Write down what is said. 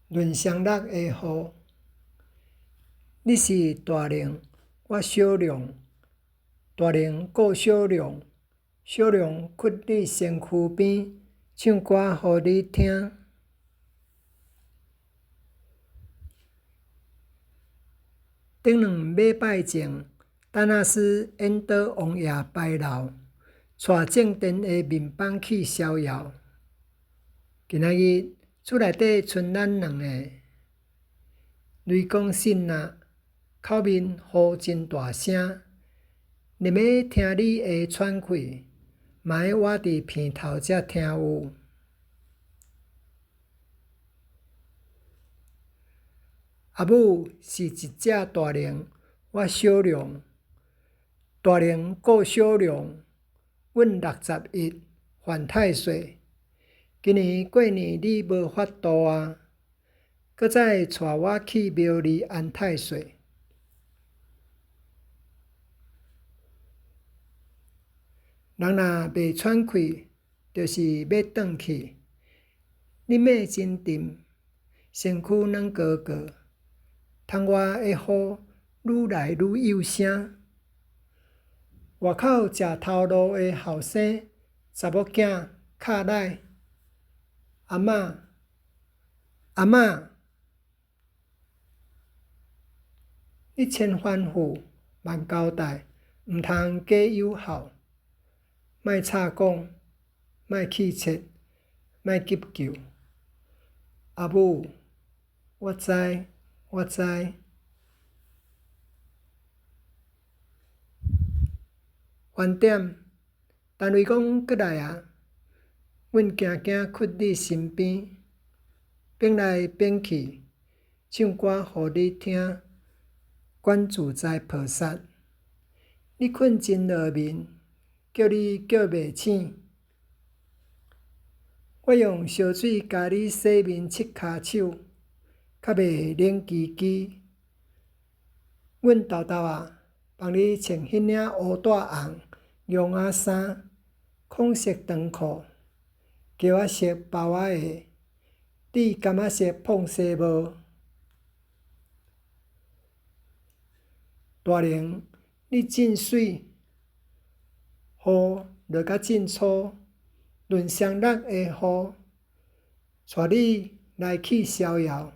閏双六的雨，你是大龙，我小龙，大龙顾小龙，小龙趺你身躯边，唱歌予你听。顶两礼拜前，丹那斯演倒王爷牌楼，带正殿的面板去逍遥。今仔日厝内底賰咱两个，雷公信啊，口面呼真大声，入欲听你的喘气，嘛爱倚佇鼻头才听有。阿母是一只大龙，我小龙，大龙顾小龙，阮61犯太岁。今年过年你无法度啊，閣再带我去庙里安太岁。人若袂喘气，就是欲轉去。你罵真沉，身躯軟膏膏，窗外的雨愈來愈幼聲。外口食頭路的後生查某囝敲來，阿嬤，阿嬤，你千吩咐萬交代，毋通假有效。莫插講，莫氣切，莫急救。阿母，我知，我知。晚點，陳雷公閣來啊！阮驚驚趺你身邊，變來變去，唱歌予你聽。觀自在菩薩，你睏真落眠，叫你叫袂醒。我用燒水共你洗面拭跤手，較袂冷吱吱。阮沓沓仔幫你穿彼領烏帶紅絨仔衫，孔色長褲，茄仔色包仔鞋，戴柑仔色膨紗帽。大龍，你真媠，雨落甲真粗，閏雙六的雨，帶你來去逍遙。